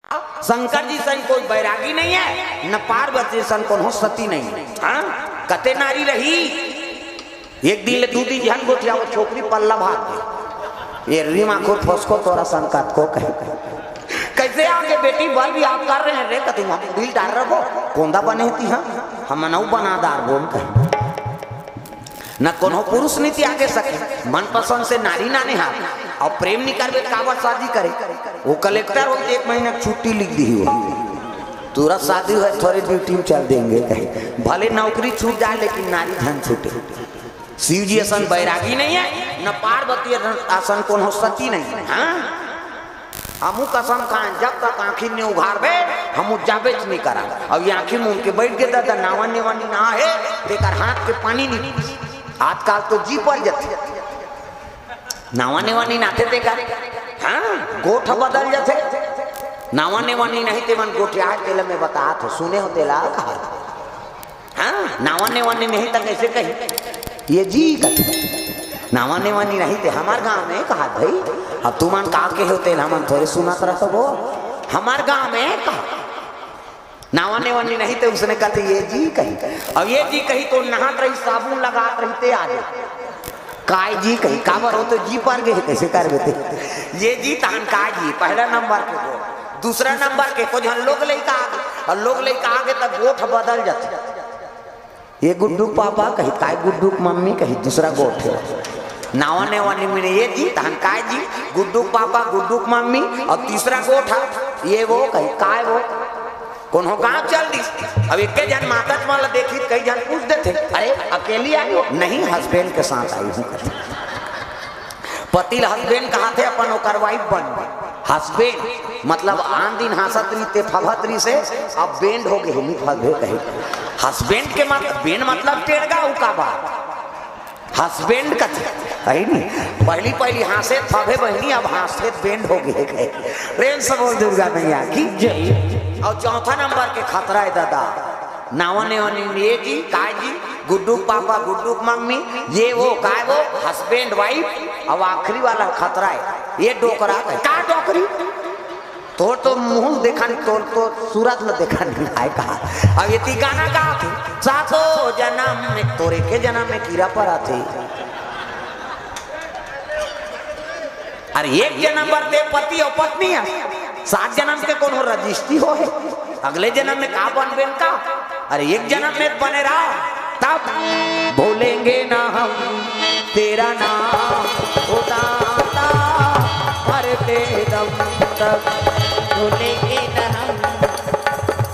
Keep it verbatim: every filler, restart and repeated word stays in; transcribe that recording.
शंकर जी सन कोई बैरागी नहीं है, न पार्वती सन कोनो सती नहीं है। हाँ, कते नारी रही। एक दिन ले दू दिन झन गोठिया, वो छोकरी पल्ला भाग गई। ये रीमा को फसको तोरा संकत को कहे, कैसे आगे बेटी बल भी आप कर रहे हैं रे, कति हम बिल डाल रहो, कोंदा बने थी, हाँ, हम नौ बनादार बोल कहे। न कोनो पुरुष नहीं त्यागे सके, मनपसंद से नारी नाने हाथ, और प्रेम नहीं करबे, काबर शादी करे? वो कलेक्टर हो, एक महीना की छुट्टी लिख दी हो, तुरंत शादी हुआ, थोड़ी ड्यूटी में चल देंगे कहे, भले नौकरी छूट जाए, लेकिन नारी धन छूटे। शिव जी असन बैरागी नहीं है, न पार्वती असन कोनो सती नहीं है। हाँ, हमू कसम खाएं, जब तक आँखी नहीं उघारबे, हमू जाबेच नहीं करा। अब ये आँखी मूंद के बैठ गए, दादा, नावा नेवा नहीं ना है, तेकर हाथ के पानी नहीं। आजकल तो जी पर जाते, नावा नेवा नहीं नाथे तेकर, हाँ, गोठ बदल जाते। नावा नेवा नहीं, नहीं ते मन गोठिया तेला मैं बता तो सुने हो तेला कहा। हाँ, नावा नेवा नहीं, नहीं तो कैसे कही? ये जी कही। नावा नेवा नहीं, नहीं ते हमार गांव में कहा भाई। अब तुमन का के हो तेला हमन थोड़े सुनत रहो वो। हमार गांव में कहा। नावा नेवा नहीं, नहीं ते उसने कहते ये जी कही। अब ये जी कही तो नहात रही, साबुन लगात रही ते आगे। काय जी कही, काबर हो तो जी पर गए, कैसे कर देते? ये जी तहन काय जी, पहला नंबर के गोठ। दूसरा नंबर के को झन लोग लइका आगे, और लोग लइका आगे तब गोठ बदल जाते। ये गुड्डू के पापा कही, काय गुड्डू के मम्मी कही, दूसरा गोठ है। नावा नेवा नहीं मिले, ये जी तहन काय जी, गुड्डू के पापा, गुड्डू के मम्मी, और तीसरा गोठ है, ये वो कही, काय वो? कोनो गांव चल दिस। अब एक झन माता मन ला देखी, कई झन पूछ देते, अरे अकेली आई हो? नहीं, हस्बैंड के साथ आई हूँ। पति ल हस्बैंड कहाथे, अपन ओकर वाइफ बन। हस्बैंड मतलब आन दिन हंसत रही ते फभत रही से, अब बैंड हो गए, नहीं फभे कहे। हस्बैंड के मत, बैंड मतलब टेड़गा, उ का बात? हस्बैंड का है नहीं। पहली पहली हंसे फभे बहनी, अब हंसे बैंड हो गए कहे। प्रेम से बोल दुर्गा मैया की जय। और चौथा नंबर के खतरा है दादा, नावा नेवा नहीं, ये जी, काय जी, गुड्डू के पापा, गुड्डू के मम्मी, ये वो, काय वो, हस्बैंड वाइफ। अब आखिरी वाला खतरा है, ये डोकरा है। का डोकरी? तोर तो मुंह देखा नहीं, तोर तो सूरत ल देखा नहीं, आय कहा। अब ये ती गाना गा थे, सातों जन्म में, तोरे के जन्म में कीड़ा पड़ा थे। अरे एक जन्म बर ते पति और पत्नी है, सात जन्म के कोनो रजिस्ट्री हो है, अगले जन्म में का बनबेन का? अरे एक जन्म में बने रहा, तब भूलेंगे ना हम तेरा नाम, ओ दाता, मरते दम तक भूलेंगे